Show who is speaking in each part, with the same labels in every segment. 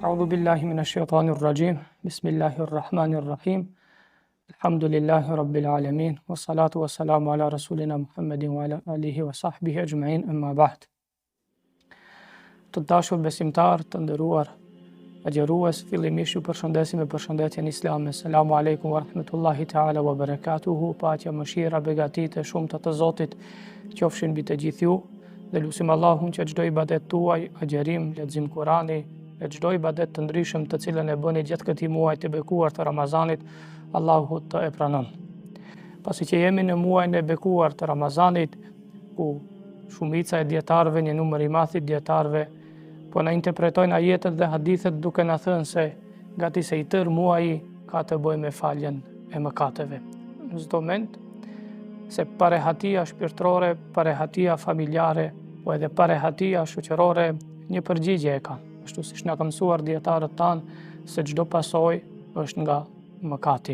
Speaker 1: A'udhu billahi minash shaitanir rajim. Bismillahir rahmanir rahim. Alhamdulillahi rabbil alamin. Wassalatu wassalamu ala rasulina Muhammedin wa ala alihi wa sahbihi ajma'in. Amma ba'd. Të dashur besimtarë, të nderuar agjërues, fillimisht ju përshëndesim me përshëndetjen islame. Selamu alejkum wa rahmetullahi ta'ala wa barakatuhu. Paqja, mëshira, begatitë e shumta të Zotit qofshin mbi të gjithë ju. Dhe lusim Allahun që çdo ibadet tuaj, agjërim, lexim Kurani, e çdo ibadet të ndryshëm të cilën e bëni gjatë këtij muaji të bekuar të Ramazanit, Allahu të e pranon. Pasi që jemi në muajin e bekuar të Ramazanit, ku shumica e dijetarëve, një numër i madh i dijetarëve, po na interpretojnë ajetet dhe hadithet duke na thënë se gati se i tërë muaji ka të bëjë me faljen e mëkateve. S'do mend se parehatia shpirtërore, parehatia familjare, po edhe parehatia shoqërore një përgjigje e kanë. Ashtu siç na kanë mësuar dijetarët tanë se çdo pasojë është nga mëkati.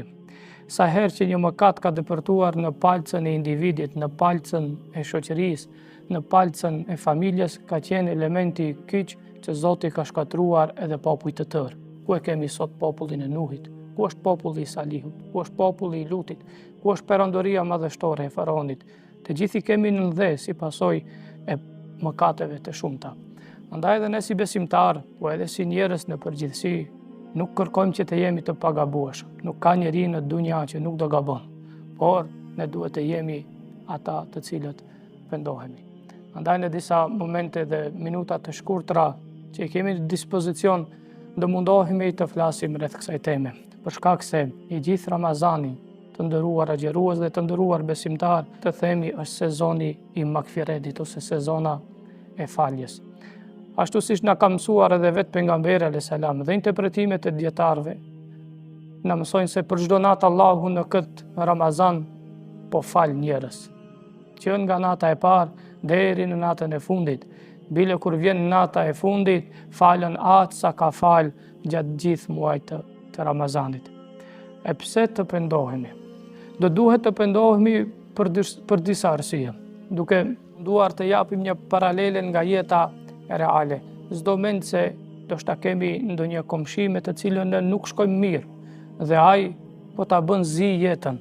Speaker 1: Sa herë që një mëkat ka depërtuar në palcën e individit, në palcën e shoqërisë, në palcën e familjes, ka qenë elementi kyç që Zoti ka shkatërruar edhe popuj të tërë. Ku e kemi sot popullin e Nuhit? Ku është populli i Salihut? Ku është populli i Lutit? Ku është perandoria madhështore e Faraonit? Të gjithë i kemi nën dhe si pasojë e mëkateve të shumta. Andaj edhe ne si besimtarë, po edhe si njerëz në përgjithësi, nuk kërkojmë që të jemi të pagabueshëm. Nuk ka njeri në dunja që nuk do gabon, por ne duhet të jemi ata të cilët pendohemi. Andaj në disa momente dhe minuta të shkurtra që i kemi në dispozicion, do mundohemi të flasim rreth kësaj teme. Për shkak se i gjithë Ramazani Të nderuar agjërues dhe të nderuar besimtarë, të themi është sezoni i magfiretit ose sezona e faljes. Ashtu siç na ka mësuar edhe vetë pejgamberi alayhis salam dhe interpretimet e dijetarëve, na mësojnë se për çdo natë Allahu në këtë Ramazan po fal njerëz. Që nga nata e parë deri në natën e fundit. Bile kur vjen nata e fundit, falen aq sa ka fal gjatë gjithë muajit të, të Ramazanit. E pse të pendohemi? Do duhet të pendohemi për, dys, për disa arsye. Duke munduar të japim një paralele nga jeta reale. S'do mend se ndoshta kemi ndonjë komshi me të cilën ne nuk shkojmë mirë dhe ai po ta bën zi jetën.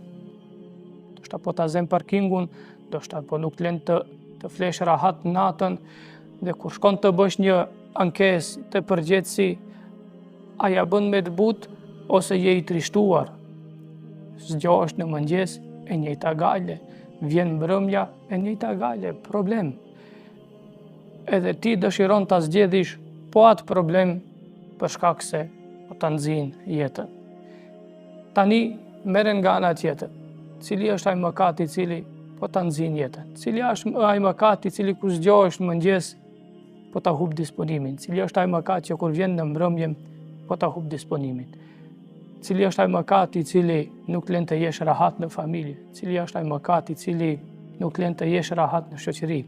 Speaker 1: Ndoshta po ta zën parkingun, ndoshta po nuk të lën të të flesh rahat natën dhe kur shkon të bësh një ankesë te përgjegjësi, a ja bën me të butë ose je i trishtuar. Zgjohesh në mëngjes e njëjta gajle, vjen mbrëmja e njëjta gajle, problem. Edhe ti dëshiron ta zgjedhish po atë problem për shkak se po ta nxin jetën. Tani merre nga ana tjetër. Cili është ai mëkat i cili po ta nxin jetën? Cili është ai mëkat i cili kur zgjohesh në mëngjes po ta hup disponimin? Cili është ai mëkat që kur vjen në mbrëmje po ta hup disponimin? Cili është ai mëkat i cili nuk të lën të jesh rahat në familje? Cili është ai mëkat i cili nuk të lën të jesh rahat në shoqëri?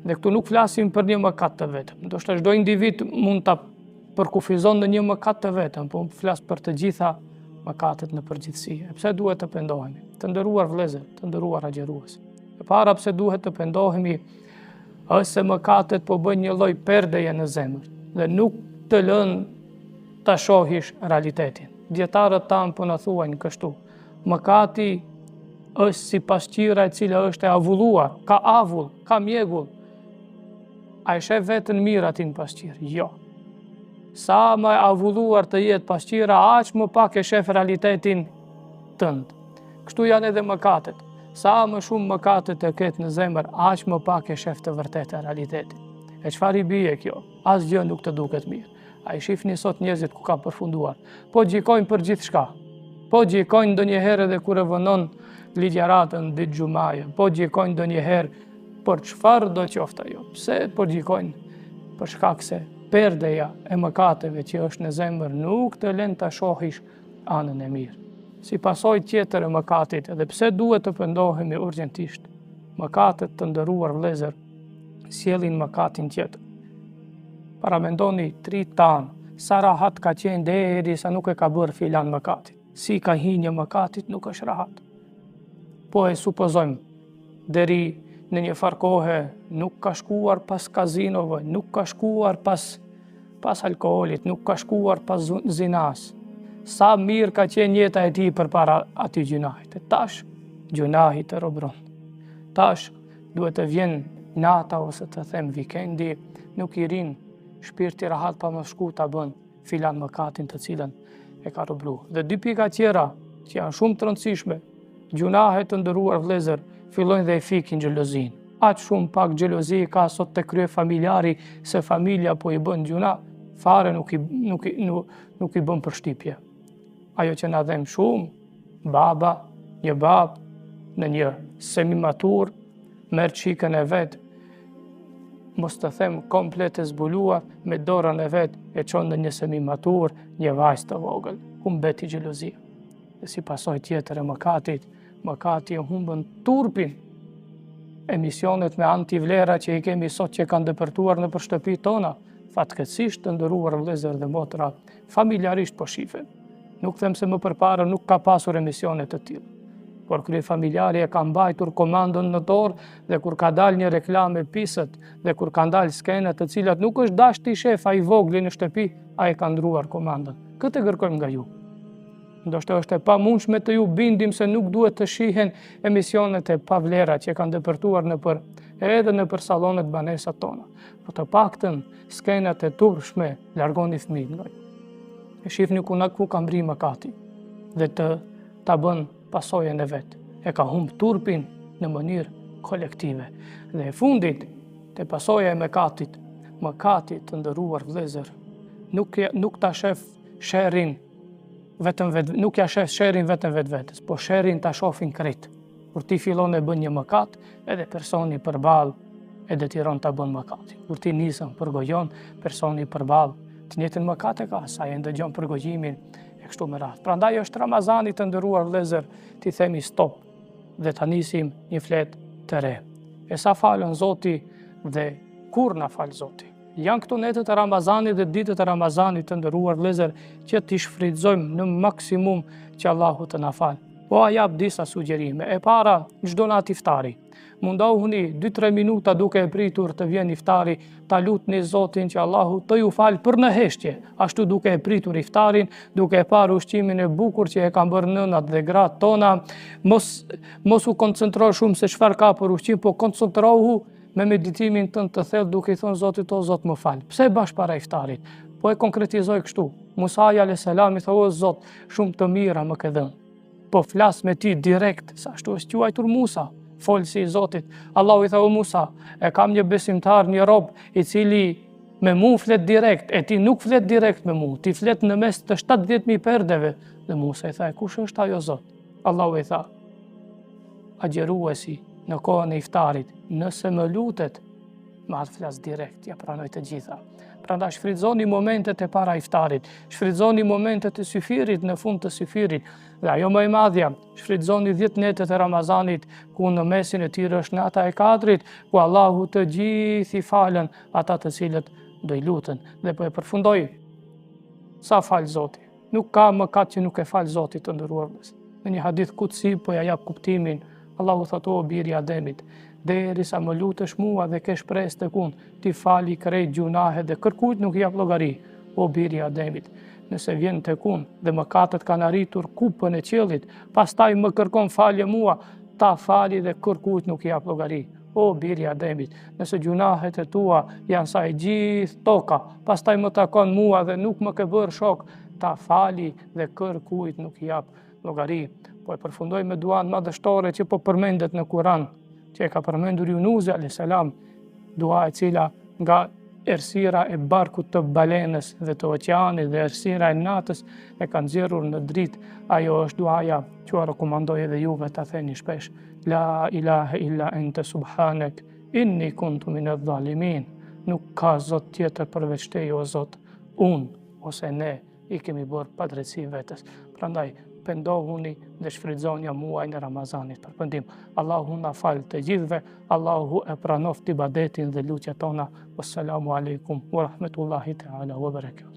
Speaker 1: Dhe këtu nuk flasim për një mëkat të vetëm. Ndoshta çdo individ mund ta përkufizon në një mëkat të vetëm, po unë flas për të gjitha mëkatet në përgjithësi. E pse duhet të pendohemi? Të nderuar vëllezër, të nderuar agjërues. E para pse duhet të pendohemi është se mëkatet po bëjnë një lloj perdeje në zemër dhe nuk të lënë ta shohish realitetin. Dijetarët tanë po na thuajnë kështu. Mëkati është si pasqyra e cila është e avulluar, ka avull, ka mjegull. A e sheh veten mirë aty në pasqyrë? Jo. Sa më e avulluar të jetë pasqyra, aq më pak e shef realitetin tënd. Kështu janë edhe mëkatet. Sa më shumë mëkate të ketë në zemër, aq më pak e shef të vërtetën realitetin. E çfarë i bie kjo? Asgjë nuk të duket mirë. A i shifni sot njerëzit ku kanë përfunduar? Po gjykojnë për gjithçka. Po gjykojnë ndonjëherë edhe kur e vonon ligjëratën ditë xhumaje. Po gjykojnë ndonjëherë për çfarëdo qoftë ajo. Pse po gjykojnë? Për shkak se perdeja e mëkateve që është në zemër nuk të lën ta shohish anën e mirë. Si pasojë tjetër e mëkatit, edhe pse duhet të pendohemi urgjentisht, mëkatet të nderuar vëllezër sjellin mëkatin tjetër. Paramendoni të rinjtë tanë, sa rahat ka qenë deri sa nuk e ka bërë filan mëkatin. Si ka hi një mëkatit nuk është rahat. Po e supozojmë, deri në një farë kohe nuk ka shkuar pas kazinove, nuk ka shkuar pas. pas alkoolit, nuk ka shkuar pas zinas. Sa mirë ka qenë jeta e tij përpara atij gjynahit. E tash, gjynahi të robron. Tash, duhet të vjen nata ose të them vikendi, nuk i rrin shpirti rahat pa mos shku ta bën filan mëkatin të cilën e ka robru. Dhe dy pika tjera që janë shumë të rëndësishme, gjynahet të nderuar vëllezër, fillojnë dhe e fikin xhelozinë. Aq shumë pak xhelozi ka sot te kryefamiljari se familja po i bën gjynah, fare nuk i, nuk i, nuk, nuk i bën përshtypje. Ajo që na dhem shumë, baba, një babë, në një semimatur, merr çikën e vet, mos të them komplet e zbuluar, me dorën e vet e çon në një semimatur, një vajzë të vogël. Ku mbeti xhelozia. Dhe si pasojë tjetër e mëkatit, mëkati e humbën turpin. Emisionet me antivlera që i kemi sot që kanë depërtuar nëpër shtëpitë tona, fatkeqësisht të nderuar vëllezër dhe motra, familjarisht po shifen. Nuk them se më përpara nuk ka pasur emisione të tilla. Por kryefamiljari e ka mbajtur komandën në dorë dhe kur ka dalë një reklamë e pisët dhe kur kanë dalë skena të cilat nuk është dashtë t'i shef ai i vogli në shtëpi, ai e ka ndruar komandën. Këtë e kërkojmë nga ju. Ndoshta është e pamundshme të ju bindim se nuk duhet të shihen emisionet e pavlera që kanë depërtuar nëpër edhe nëpër sallonet banesat tona. Po të paktën skenat e turpshme largoni fëmijët nga. E shifni ku na ku ka mbri mëkati dhe të ta bën pasojën e vet. E ka humb turpin në mënyrë kolektive. Dhe e fundit, te pasoja e mëkatit, mëkati të nderuar vëllezër, nuk nuk ta shef sherrin vetëm vet, nuk ja shef sherrin vetëm vetvetes, po sherrin ta shofin krejt. Kur ti fillon e bën një mëkat, edhe personi përballë e detyron ta bën mëkatin. Kur ti nisën përgojon, personi përballë të njëjtin mëkat e ka, sa e ndëgjon përgojimin e kështu me radhë. Prandaj është Ramazani të nderuar vëllezër, t'i themi stop dhe ta nisim një fletë të re. E sa falën Zoti dhe kur na fal Zoti? Janë këto netët e Ramazanit dhe ditët e Ramazanit të nderuar vëllezër që t'i shfrytëzojmë në maksimum që Allahu të na falë. Po a jap disa sugjerime. E para, çdo natë iftari. Mundohuni 2-3 minuta duke e pritur të vjen iftari, ta lutni Zotin që Allahu të ju falë për në heshtje, ashtu duke e pritur iftarin, duke e parë ushqimin e bukur që e kanë bërë nënat dhe gratë tona, mos, mos u koncentro shumë se çfarë ka për ushqim, po koncentrohu me meditimin tënd të thellë duke i thënë Zotit o Zot më fal. Pse bash para iftarit? Po e konkretizoj kështu. Musa alayhis salam i tha o Zot, shumë të mira më ke dhënë. Po flas me ti direkt, se ashtu është quajtur Musa, folësi i Zotit. Allahu i tha o Musa, e kam një besimtar, një rob i cili me mu flet direkt, e ti nuk flet direkt me mu, ti flet në mes të 70.000 perdeve. Dhe Musa i tha, e kush është ai o Zot? Allahu i tha, agjëruesi në kohën e iftarit, nëse më lutet, me atë flas direkt, ja pranoj të gjitha. Prandaj shfrytëzoni momentet e para iftarit, shfrytëzoni momentet e syfyrit në fund të syfyrit, dhe ajo më e madhja, shfrytëzoni 10 netët e Ramazanit, ku në mesin e tyre është nata e Kadrit, ku Allahu të gjithë i falën ata të cilët do i luten. Dhe po e përfundoj, sa fal Zoti. Nuk ka mëkat që nuk e fal Zoti të nderuar vëllezër. Në një hadith kutsi po ja jap kuptimin, Allahu thotë o biri i Ademit, derisa më lutesh mua dhe ke shpresë tek unë, t'i fali krejt gjunahet dhe kërkujt nuk i jap llogari, o biri i Ademit. Nëse vjen tek unë dhe mëkatet kanë arritur kupën e qiellit, pastaj më kërkon falje mua, ta fali dhe kërkujt nuk i jap llogari. O biri i Ademit, nëse gjunahet e tua janë sa e gjithë toka, pastaj më takon mua dhe nuk më ke bërë shok, ta fali dhe kërkujt nuk i jap llogari. Po e përfundoj me duan madhështore që po përmendet në Kuran, që e ka përmendur Junuzi a.s. Dua e cila nga errësira e barkut të balenës dhe të oqeanit dhe errësira e natës e ka nxjerrur në dritë. Ajo është duaja që ua rekomandoj edhe juve ta theni shpesh. La ilahe illa ente subhanek, inni kuntu min edh-dhalimin. Nuk ka zot tjetër përveç teje o zot, unë ose ne i kemi bërë padrejtësi vetes. Prandaj, pendohuni dhe shfrytëzoni muajin e Ramazanit për pendim. Allahu na faltë të gjithëve, Allahu e pranoftë ibadetin dhe lutjet tona. Wassalamu alaikum wa rahmetullahi ta'ala wa barakatuh.